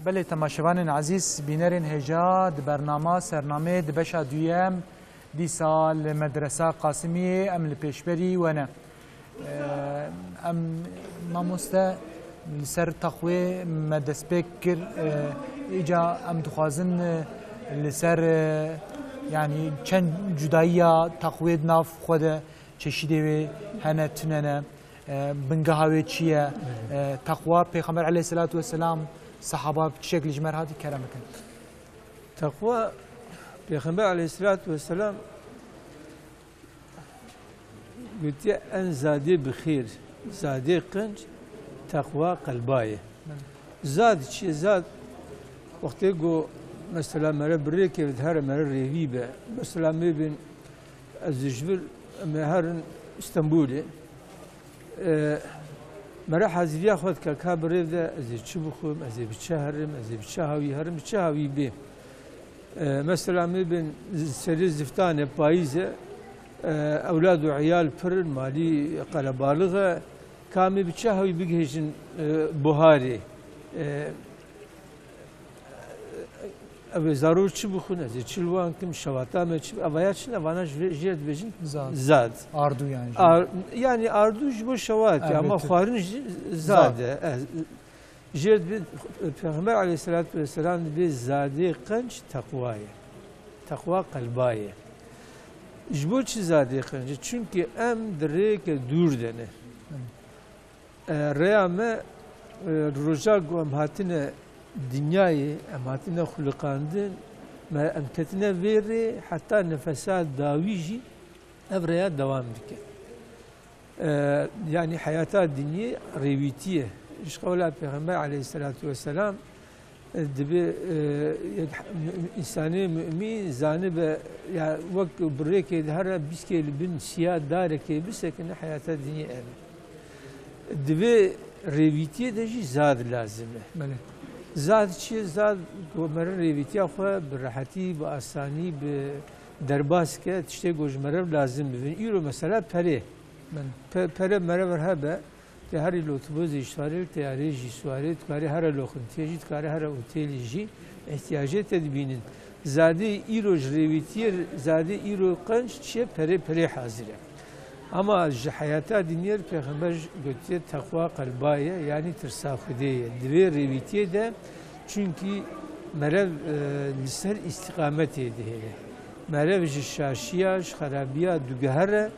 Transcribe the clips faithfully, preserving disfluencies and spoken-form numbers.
Belê, temaşevanên ezîz, bînerên hêja, di bernama Sernamê di beşa duyem dîsa li Medresa Qasimiyê em li pêşberî we ne. Em, mamoste, li ser teqwê me destpêk kir. Îca em dixwazin li ser, yanî çend cudayiya teqwê di nav xwe de, çeşîdê wê hene, tune ne, bingeha wê çi ye? Teqwa, Pêxember aleyhisselatu vesselam, sehaba bi çi şeklî ji me re hatî, kerem bikin. Teqwa, Pêxember aleyhisselatu vesselam gotiye, en zadê bi xêr, zadê qenc, teqwa qelba ye. Zad çi ye? Zad, wextê ku mesela mere bi rêkê ve dihere, mere rêvî be. Mesela mêbin ez ê ji vir, em ê herin Stenbolê. E, mere haziriya xwe dike, ka bi rê de ez ê çi bixwim, ez ê bi çi herim, ez ê bi çi hawî herim, bi çi hawî bêm. E, mesela mêbin serê ziftan e, payîz e, e, ewlad û eyal pir in, malî qelebalix e, ka em ê bi çi hawî bigihêjin, e, buharê. E, Ev ê zarok çi bixwin, ez ê çi li wan kim, şewata me çi, evaya çi ne, vana ji vê, jê re dibêjin Zad. Zad. Ardû yani jî. Ar-, yani ardû ji bo şewatê, ama xwarin jî zad e. Eh, jê re dibê, Pêxember aleyhisselatu vesselam dibê zadê qenc teqwa ye. Teqwa qelba ye. Ji bo çi zadê qenc e? Çünkü em di rêke dûr de ne. E, rêya me, e, roja ku em hatine dinyayê, em hatine xuliqandin, me, em ketine vê rê, heta nefesa dawî jî ev rêya dewam dike. E, yanî heyata dinyê rêwîtî ye. Ji qewla Pêxember aleyhisselatu vesselam, Divê, e, yek, mü-, însanê mumîn zanibe, ya wek bi rêkê dihere bîskê li bin siya darekê bisekine, heyata dinyê ev e. Divê rêvîtiyê de jî zad lazim e. Belê. Zad çi ye? Zad ku mere rêvîtiya xwe bi rehetî, bi asanî, bi derbas ke, tiştê ku ji mere lazim bibin. Îro mesela perê. Belê. Pe-, pere mere vir hebe, Te herî li otobusê jî swarê, li teyareyê jî swarê, dikarê here loxintiyê jî, dikarê here otêlê jî, ihtiyacê te dibînin. Zadê îro ji rêwîtiyê, zadê îro qenc çi ye? Perê, perê hazir e. Ama ji heyata dinyê re Pêxember gotiye, teqwa qelba ye, yanî tirsa Xwedê ye. Di vê rêwîtiyê de, çunkî merev, e, li ser îstîqametê dihêle. Merev ji şaşiya, ji xerabiya diguhere,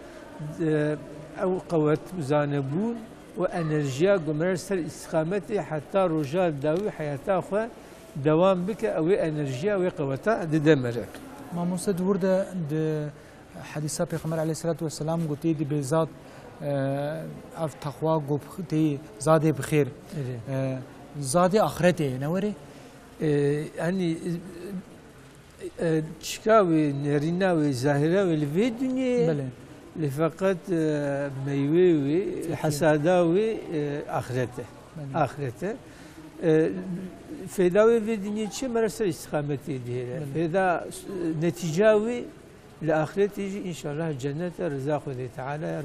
e, ew qewet û zanebûn û enerjiya ku mere ser îstîqametê heta roja dawî heyata xwe dewam bike, ew ê enerjiya, ew ê qeweta dide mere. Mamoste, di wir de di hedîsa Pêxember aleyhisselatu vesselam gotî, dibê zad, e, ev teqwa ku bi-, tê zadê bi xêr. Erê. E, zadê axretê ye, ne werê? E, yanî, E, çika wê, nerîna wê, zahira wê li vê dinyê ye. Belê. Lê feqet, e, meywe wê, Peki. hesada wê, e, axiret e. Belê. Axiret e. E, fêda wê vê dinyê çi ye? Mere ser îstîqametê dihêle. Belê. Fêda, e, netîca wê li axiretê jî înşallah cennet e, riza Xwedê Teala ye,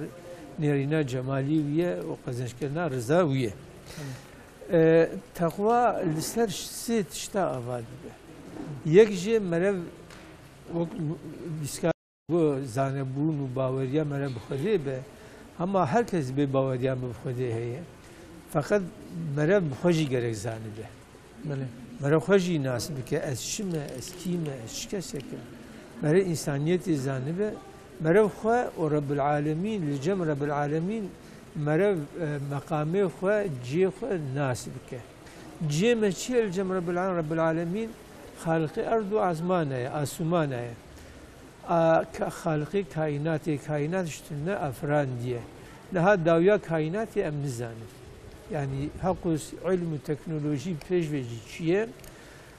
nêrîna cemalî wî ye û qezençkirina riza wî ye. Belê. E, teqwa li ser sê tişta ava dibe. Yek jê merev wek dîska ku zanebûn û baweriya merev bi Xwedê be, hema her kes bê baweriya min bi Xwedê heye. Feqet merev bi xwe jî gerek zanibe. Belê. Merev xwe jî nas bike, ez çi me, ez kî me, ez çi kesek im. Merev însaniyetê zanibe, merev xwe û Rebbil Alemîn, li cem Rebbil Alemîn merev, e, meqamê xwe, cihê xwe nas bike. Cihê me çi ye li cem Rebbil Al-, Rebbil Alemîn? Xaliqê erd û ezmana ye, asûmana ye. A, ka-, Xaliqê kaînatê, kaînat ji tune afirandiye. Niha dawiya kaînatê em nizanin. Yanî heqûs ilm û teknolojî pêş ve jî çi ye?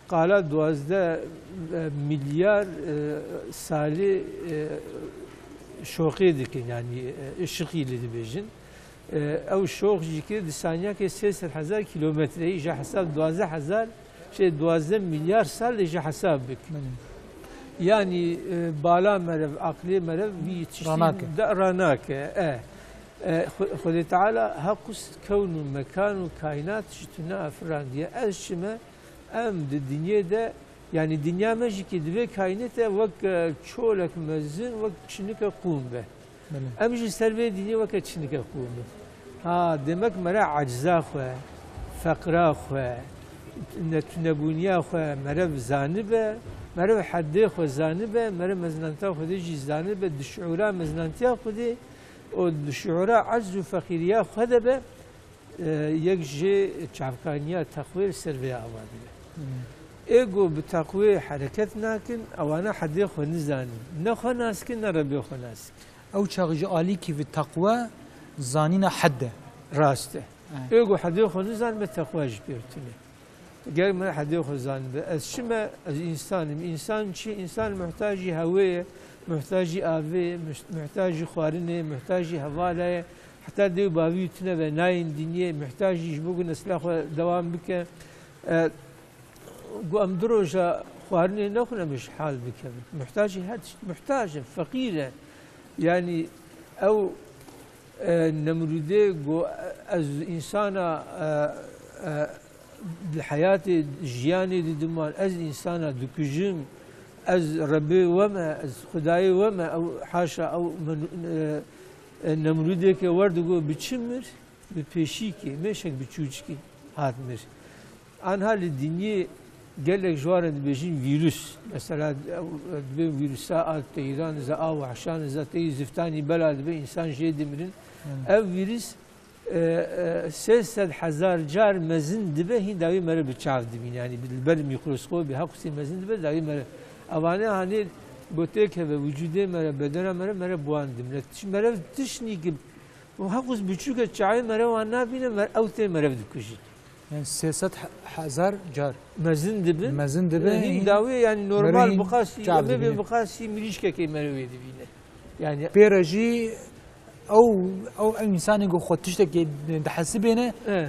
Qala duwazdeh, e, milyar, e, salê, e, şoqê dikin, yanî, e, ışık yılı dibêjin. E, ew şox jî ki di saniyakê sê sed hezar kîlometre, îja hesab duwazdeh hezar, şey, duwazdeh milyar sal îja hesab bik. Belê. Yanî, e, bala merev, aqlê merev vî tiştî Ranake. da ranake. E, e, Xwe-, Xwedê Teala heqûs kewn û mekan û kaînat ji tune afirandiye. Ez çi me? Em di dinyê de, yanî dinya me jî kî di vê kaînê de wek, e, çolek mezin, wek çinike qûm be. Belê. Em jî ser vê dinyê weke çinike qûm in. Ha, demek mere eciza xwe, feqra xwe, netûnebûniya xwe merev zanibe, merev hedê xwe zanibe, merev mezinanta Xwedê jî zanibe, di şiûra mezinantiya Xwedê û di şiûra ecz û feqîriya xwe de be, e, yek ji çavkaniya teqwê li ser vê ava dibe. Hmm. Ê ku bi teqwê hereket nakin, ewana hedê xwe nizanin. Ne xwe nas kin, ne Rebê xwe nas kin. Ew çax ji alîkî vi teqwe zanîna hed e. Rast e. Evet. Ê ku hedê xwe nizanibe, teqwa jî pê tune. Ger me hedê xwe zanibe. Ez çi me? Ez însan im. Însan çi? Însan muhtacî hewê ye, muhtacî avê ye, muht-, muhtacî xwarinê ye, muhtacî hevala ye. Heta dê û bavî tune ve nayên dinyê, muhtacî ji bo ku nesla xwe dewam bike. E, ku em du roja xwarinê nexwin, em ê ji hal bikevin. Muhtacî her tişt, muhtac e, feqîr e. Yanî ew, e, Nemrûdê ku ez însana, e, e, li heyatê, jiyanê didim wan, ez însana dikujim, ez Rebê we me, ez Xwedayê we me, ew haşa ew men-, e, e, Nemrûdê ke wer digot bi çi mir? Bi pêşîkê, mêşek bi çûçikî hat mir. Anha li dinyê gelek ji wan re dibêjin vîrus. Mesela, ew, dibê vîrusa a teyran, za a wahşan, za teyî ziftanî bela dibe, însan jê dimirin. Hmm. Ev vîrus, e, e, sê sed hezar car mezin dibe, hîn dawî mere bi çav dibîne. Yanî li ber mîkroskobê hequsî mezin dibe, dawî mere. Evane hanê gotêk heve, wicûdê mere, bedena mere, mere bi wan dimire. Tiş-, mere tiştnî ki û heqûs biçûk e, çavê mere wan nabîne, mer-, ew tê merev dikujin. Yani sê sed he-, hezar car. Mezin dibi. Mezin dibi, Hîn hîn dawê, yani normal merivî biqasî, çav em ê dibîne. Biqasî mirîşkekê merivê dibîne. Yani Pê re jî ew, ew, ew însanê ku xwe tiştekê dihesibêne, Eh.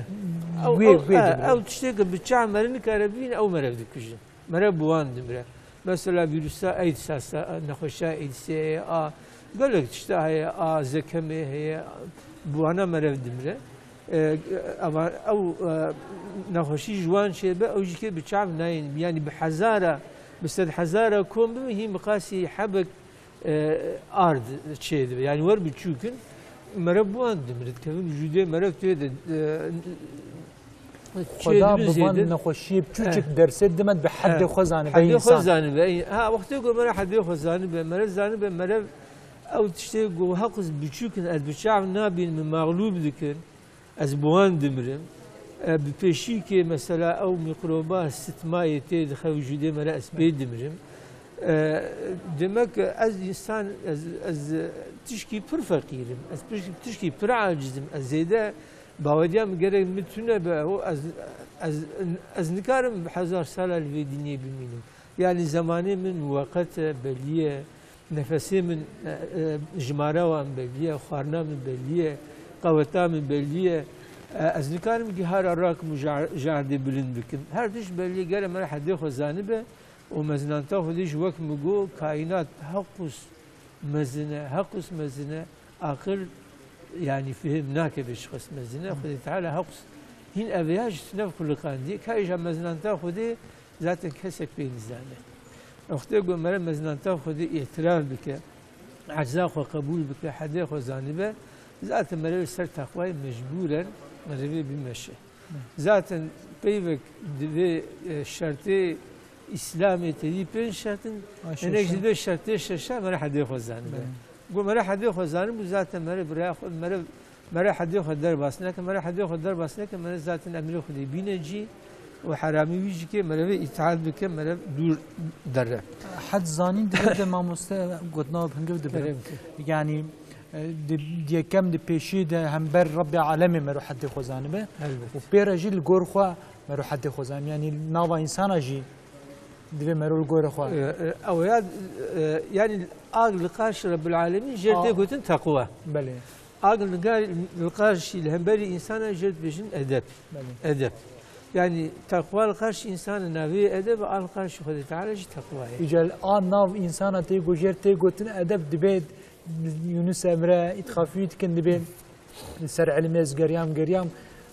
Ew, wê, ew, wê eh, dibîne. Ew tiştê ku bi çav mere nikare bibîne, ew merev dikujin. Mere bi wan dimire. Mesela vîrusa AIDS hasta, nexweşiya AIDSê heye, a gelek tişta heye, a zekemê heye, bi wana mere dimire. E, eva, ew, e, nexweşî ji wan çêbe, ew jî kê bi çav nayên. Yani bi hezara, bi sed hezara kom bibe, hîn bi qasî hebek, e, ard çêdibe. Yani wer biçûk in, mere bi wan dimire. Dikevin vücudê mere tê de, e, Xweda bi van nexweşiyê biçûçik dersê dime bi hedê xwe zanibe însan. Hedê xwe zanibe. Ha, wextê ku mere hedê xwe zanibe, mere zanibe, mere ew tiştê ku heqûs biçûk in, ez bi çav nabînim, mexlûb dikin, ez bi wan dimirim. E, bi pêşîkê mesela ew mîkroba sitmayê tê dixe vücudê mere, ez pê dimirim. E, demek ez însan, ez, ez tişkî pir feqîr im, ez pir, tişkî pir aciz im, ez zêde Baweriya min gerek min tune be, o ez, ez, ez nikarim hezar sala li vê dinyê bimînim. Yani zemanê min muweqet e, belî ye. Nefesê min, e, e, jimara wan belî ye, xwarina min belî ye, qeweta min belî ye. E, ez nikarim gihara rakim û jar-, jardê bilind bikim. Her tişt belî ye, gere me hedê xwe zanibe û mezinanta Xwedê jî wek min got, kaînat heqûs mezin e, heqûs mezin e, aqil, yanî fihim nake bi çiqas mezin e. Xwedê Teala heqûs hîn ev ya ji tune xuliqandiye. Ka îja mezinanta Xwedê zaten kesek pê nizane. Wextê ku mere mezinanta Xwedê îtiraf bike, ecza xwe qebûl bike, hedê xwe zanibe, zaten mere li ser teqwayê mecbûren merivê bimeşe. Zaten peyvek divê, e, şertê Îslamê tedî pênc şert in, Ha, şeş hinek jî şert. Divê şertê şeşa mere hedê xwe zanibe. Belê. Got mere hedê xwe zanibû, zaten mere bi raya xwe, mere, mere hedê xwe derbas neke, mere hedê xwe derbas neke, mere zaten emrê Xwedê bîne cî û heramî wî jî kê, mere vê îtaat bike, mere dûr dere. Hed zanîn divê de mamoste gotina we bi hingiv dibire. Kerem ke. Yani, E, di, di yekem di pêşî de hember Rebbê alemê mero hedê xwe zanibe. Elbet. Û pê re jî li gor xwe mero hedê xwe zanibe. Yanî nava însana jî divê mero li gorê xwe. E, e, ew ya, e, yani ag li qarşî Rebbil Alemîn jê A- tê gotin teqwa. Belê. Ag li gar-, li qarşî, li hemberî însana jê dibêjin edeb. Belê. Edeb. Yani teqwa li qarşî însana navê edeb, a li qarşî Xwedê Teala jî teqwa ye. Îca a nav însana tê go-, jê tê gotin edeb dibe Yunus Emre, îtxafî dikin, dibê li ser ilmê ez geriyam, geriyam,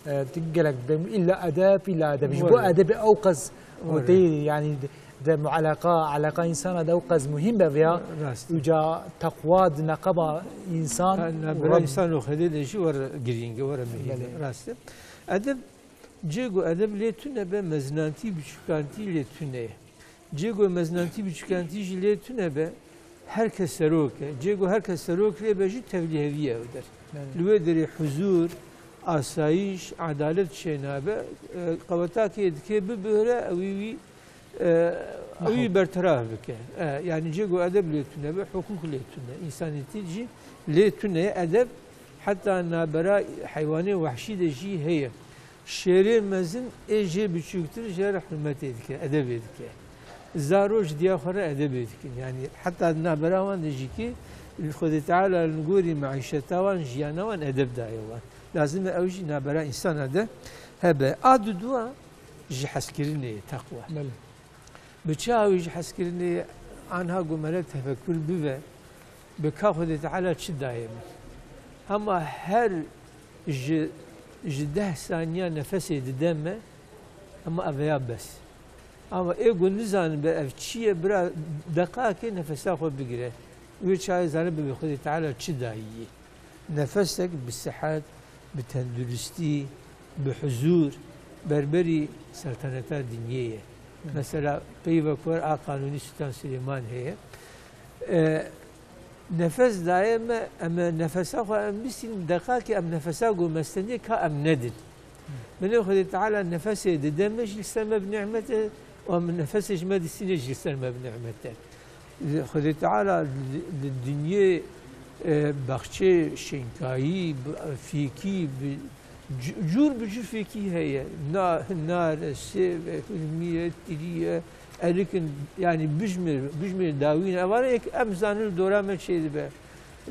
e, gelek dibê îlla edeb, îlla edeb. Ji bo Wele. Edebê ew qas Were. Gotê, yanî de, de mueleqa, eleqa însana de ew qez muhîm be vêya. Rast. Uca teqwa di neqeba însan Ha, û nabera Reb. Însan û Xwedê de jî were girîng e, were muhîm e. Belê. Rast e. Edeb, cê ku edeb lê tune be, mezinantî, biçûkantî lê tune ye. Cê ku mezinantî, biçûkantî jî lê tune be, her kes serok e. Cê ku her kes serok lê be jî tevlîhevî ye ew der. Belê. Li wê derê huzûr, asayîş, edalet çênabe, e, qewetakê dike bibihre, ew ê wî, e, ew ê Mahv. Berteraf bike. E, yanî cê ku edeb lê tune be, hiqûq lê tune, însanîtî jî lê tune ye. Edeb heta nabera heywanê wehşî de jî heye. Şêrê mezin ê jê biçûktir jê re hurmetê dike, edebê dike. Zarok ji diya xwe re edebê dikin. Yanî heta di nabera wan de jî kî Xwedê Teala li gorî meîşeta wan, jiyana wan edeb daye wan. Lazim e ew jî nabera însana de hebe. A dudua ji hezkirinê ye, teqwa. Belê. Bi çi awî ji hezkirinê ye? Anha ku mere tefekur bibe, bi ka Xwedê Teala çi daye min? Hema her ji, ji deh saniya nefesê dide me, hema ev ya bes. Ama ê ku nizanibe ev çi ye, bira deqakê nefesa xwe bigire. Wê çaxê zanibe bi Xwedê Teala çi dayî yê. Nefesek bi sihet, bi tenduristî, bi huzûr, berberî selteneta dinyê ye. Hı. Mesela peyvek wer a Qanûnî Sultan Silêman heye. E, nefes daye me, em ê nefesa xwe em bistînin, deqakê em nefesa ku me stenê ka em nedin. Hı. Binê Xwedê Teala nefesê dide me jî li ser me bi nîmet e, û em nefesê ji me distîne jî li ser me bi nîmet e. Xwedê Teala li, li dinyê, e, baxçê şênkayî, bi, fêkî, bi, cu-, cûr bi cûr fêkî heye. Na-, nar e, sêv e, hurmî ye, tirî ye, erik in, yanî bijmêr, bijmêr dawîn. Evana yek em zanin li dora me çêdibe.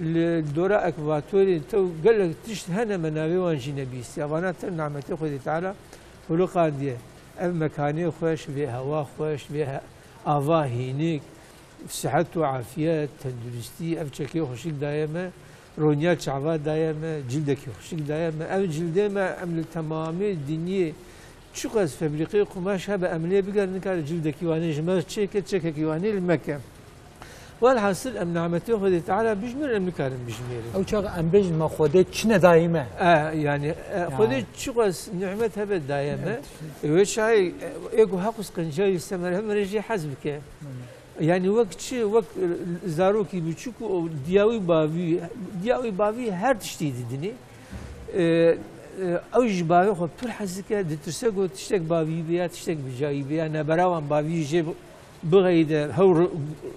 Li dora ekvatorê tew gelek tişt hene me navê wan jî nebîstiye. Evana tev nimetê Xwedê Teala xuluqandiye. Ev mekanê xweş, vê hewa xweş, vê he-, ava hînik, sihet û afiyet, tenduristî, ev çekê xweşik daye me, ronya çava daye me, cildekî xweşik daye me. Ev cildê me em li temamê dinyê çiqas febrîqê qumaş hebe em lê bigerin, nikare cildekî wanê ji me çêke, çekekî wanê li me ke. Welhasil em nimetê Xwedê Teala bijmêrin, em nikarin bijmêrin. Ew çax em bêjin me Xwedê çi nedayî me. E, yanî, e, Ya. Xwedê çiqas nimet hebe daye me. Evet. E, wê çayê, e, ê ku heqûs qencayî li ser me re, me re jê hez bike. Hı. Yanî wek çi, wek, e, zarokî biçûk û diya wî bavî, diya wî bavî her tiştî didinê. E, e, ew ji bavê xwe pir hez dike, ditirse ku tiştek bavî bê ya tiştek bi cayî bê ya nebera wan bavî jê bi-, bixeyide, hew ru-,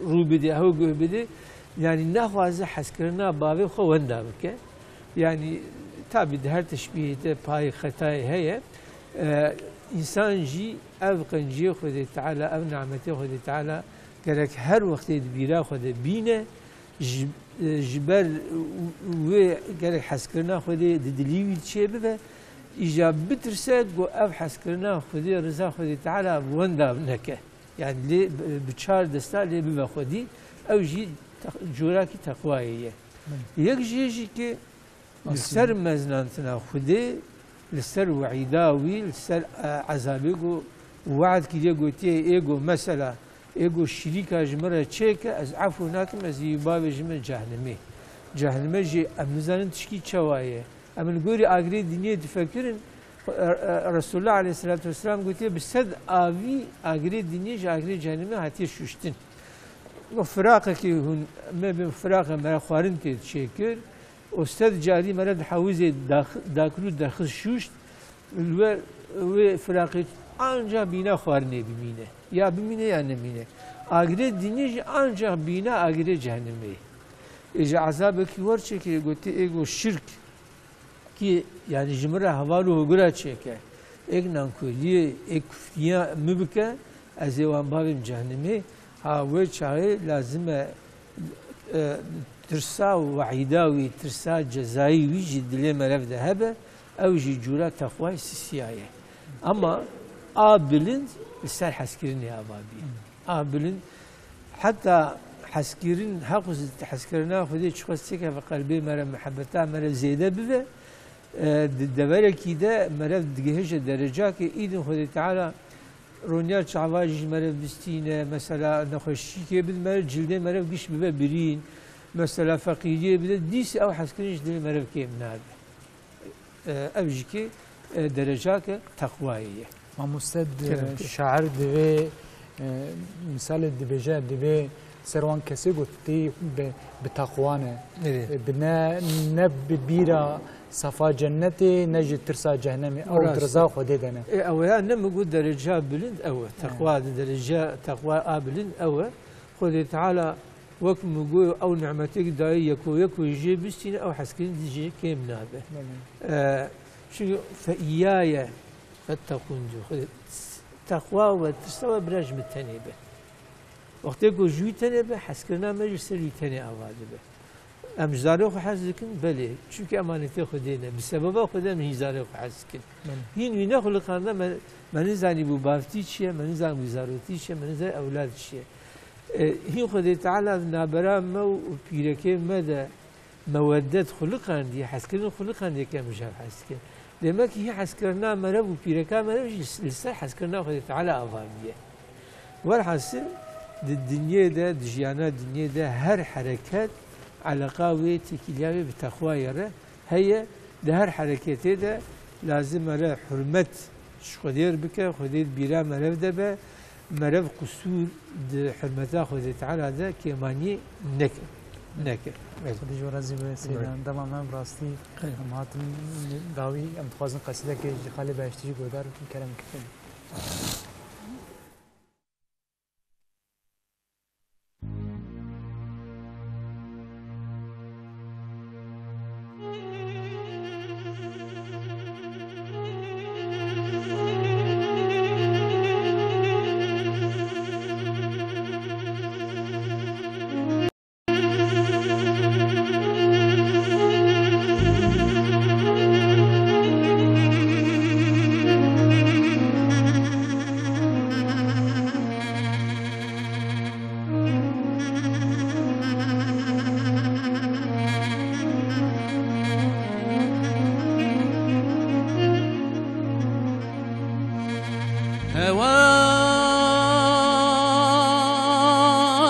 rû bide, hew guh bide. Yanî naxwaze hezkirina bavê xwe wenda bike. Yanî tabî di her teşbîhê de payê xetayê heye. E, însan jî ev qenciyê Xwedê Teala, ev nimetê Xwedê Teala gerek her wextê di bîra xwe de bîne, ji, ji ber wê gerek hezkirina Xwedê di dilî wî çê bibe, îja bitirse ku ev hezkirina Xwedê, riza Xwedê Teala wenda neke. Yanî lê bi, bi çar desta lê bibe xwedî, ew jî te-, corakî teqwayê ye. Hı. Yek jê jî ki Li ser mezinantina Xwedê, li ser weîda wî, li ser, e, ezabê ku we'd kiriye, gotiye, ê ku mesela, ê ku şirîka ji min re çêke, ez efû nakim, ez ê bavêjime cehnimê. Cehnime jî em nizanin tişkî çawa ye. Em li gorî agirê dinyê difekirin, e, e, Resulullah aleyhisselatu vesselam gotiye, bi sed avî agirê dinyê ji agirê cehnimê hatiye şuştin. Wek firaqekî hûn, me bi firaqe me re xwarin tê çêkir, û sed carî me re di hewizê dax-, dakir û derxist şûşt, li we, wê firaqê ancax bîna xwarinê bimîne. Ya bimîne ya nemîne. Agirê dinyê jî ancax bîna agirê cehennemê ye. Ê ji ezabekî wer çêkirê, gotê, ê go şirk kî, yanî ji min re heval û hogura çêke, êk nankoriyê, êk kufriya min bike, ez ê wan bavêm cehennemê. Ha, wê çaxê lazim e, e, tirsa weîda wî, tirsa cezayî wî jî dilê me rev de hebe, ew jî cûra texwayê sisiya ye. Ama a bilind li ser hezkirinê ava bî. A bilind heta hezkirin, heqûs hezkirina Xwedê çiqas têkeve qelbê me re, mihebeta me re zêde bibe, e, di deverekî de meriv digihêje derecakê, îdin Xwedê Teala Ronya çava jî ji merev bistîne, mesela nexweşîkê bide merev, cildê merev giş bibe birîn, mesela feqîriyê bide, dîsî ew hezkirin ji dilê merev kêm nabe. E, ev jî ki, e, derecake teqwayê ye. Mamoste, d-, Kerem ki. Şair divê, e, misalê dibêje, divê ser wan kesê ku tê bi, bi teqwa ne. Evet. E, bi ne, ne bi bîra safa cennetê, ne jî tirsa cehnemê. Ew Rast. Di reza Xwedê de ne. E, ew ya ne min got dereca bilind ew e. Evet. Teqwa di dereca, teqwa a bilind ew e. Xwedê Teala wek min got ew nimetê ki dayê yeko yeko jê bistîne, ew hezkirin jê kêm nabe. Belê. E, çünkü fe iyyaye fettekûn diyor. Xwedê, teqwa we, tirsa we bira ji min tenê be. Wextê ku ji wî tenê be, hezkirina me jî ser wî tenê ava dibe. Em ji zarê xwe hez dikin? Belê. Çimkî emanetê Xwedê ne. Bi sebeba Xwedê em hîn zarê xwe hez dikin. Belê. Hîn wî nexuliqanda me, me nizanîbû bavtî çi ye, me nizanîbû zarotî çi ye, me nizanî ewlad çi ye. E, hîn Xwedê Teala di navbera me û pîrekê me de meweddet xuliqandiye, hezkirin xuliqandiye ke em ji hev hez dikin. Demek ki hîn hezkirina merev û pîreka merev jî li ser hezkirina Xwedê Teala ava bûye. Welhasil, di dinyê de, di jiyana dinyê de her hereket eleqa wê, têkiliya wê bi texwayê re heye. Di her hereketê de lazim e re hurmet ji Xwedê re bike, Xwedê di bîra merev de be, merev qusûr di hurmeta Xwedê Teala de kêmaniyê neke. Neke. Evet. Xwedê ji we razî be, Seyda. Evet. Dema me bi rastî Xeyr. Em hatin dawî, em dixwazin qesîdekê ji Xalê Behiştî jî guhdar bikin, kerem bikin.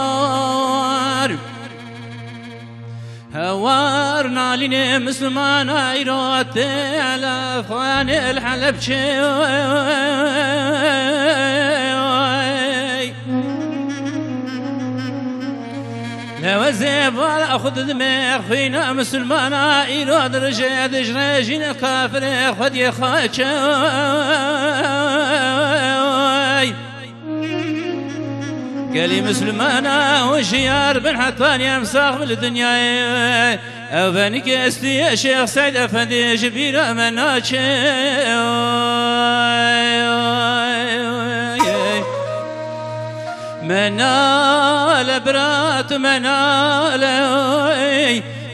Hewar, hewar nalînê misilmana îro tê elefxanê el Helebçê. Lewezê bala xwe didimê xwîna misilmana îro dirije dijre jîn kafirê xwediyê xaçe. Gelî misilmana hişyar bin hetanî em sax bin li dinyayê. Ev venikê estî ye Şêx Seyd Efendî ji bîra me naçe. Menale bira tu menale.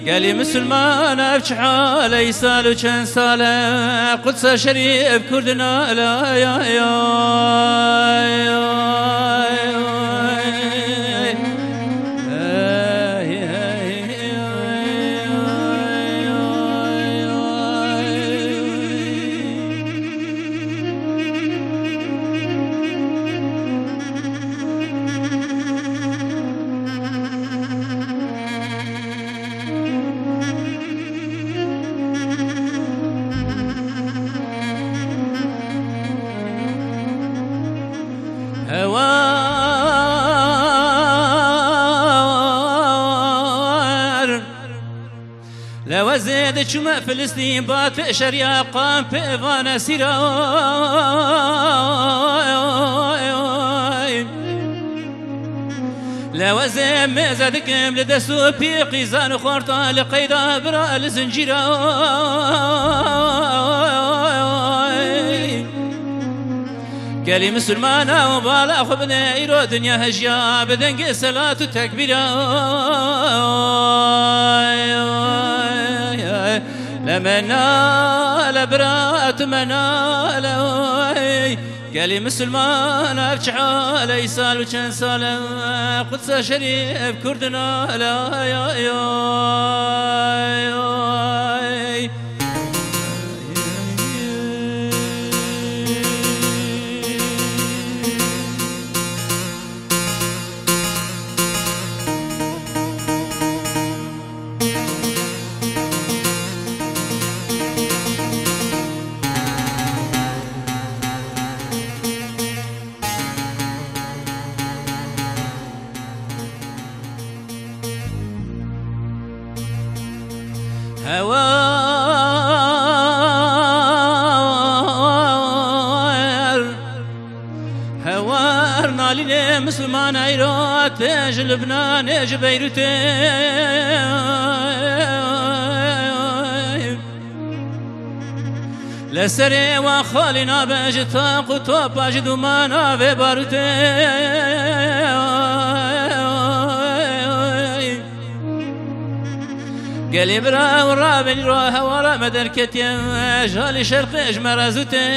Gelî misilman ev çi hal e, îsal û çend sal e, Qudsa şerîf Kurd nale. Hewar. Lewezê diçûme Filistîn ba pê şeriya qan pê van esîra. Lewezê mêze dikim li dest û pî qîzan û xorta li qeyda bira li zincîra. Gelî misilmana û bala xwe bide îro dinya hejiya bi dengê selat û tekbîra. Le menale bira tu menale. Gelî misilmana ev çi hal e, îsal û çend sal e, Qudsa şerîf Kurd nale. Hewar, hewar nalînê Misliman Eyratê ji Libnanê ji Beyrûtê. Li serê wan xalî nabe ji taq û topa ji dûmana vê barûtê. Gelê bira û rabin ro hewara me derketiye, jalî şerqê ji me re zûtê.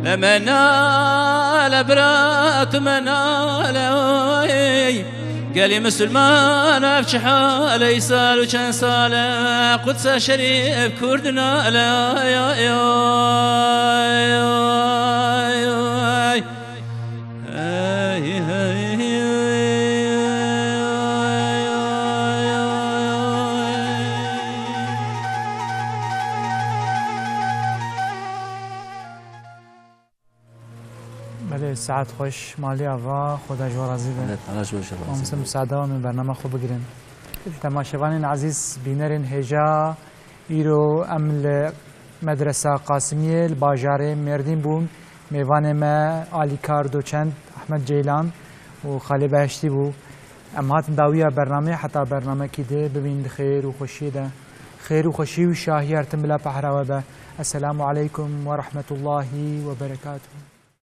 Le me nale bira, tu me nale, oy. Gelî misilman ev çi hale, îsal û çend sale, Qudsa şerîf Kurd nale, ay, ay, ay, ay. Hey, hey, hey, hey, hey. Belê, saet xweş, malê ava, Xweda ji we razî be. Belê, Allah ji we razî be. Mamoste, misaade min bername xwe bigirin. Temaşevanên ezîz, bînerên hêja, îro em li Medresa Qasimiyê li bajarê Mêrdîn bûn. Mêvanê me alîkar doçent Ehmed Ceylan û Xalê Beheştî bû. Em hatin dawiya bernameyê, heta bernamekî di bibîn di xêr û xweşiyê de. Xêr û xweşî û şahiyê her tim bila pehra we be. Esselamu aleykum ve rahmetullahi ve berekatuhu.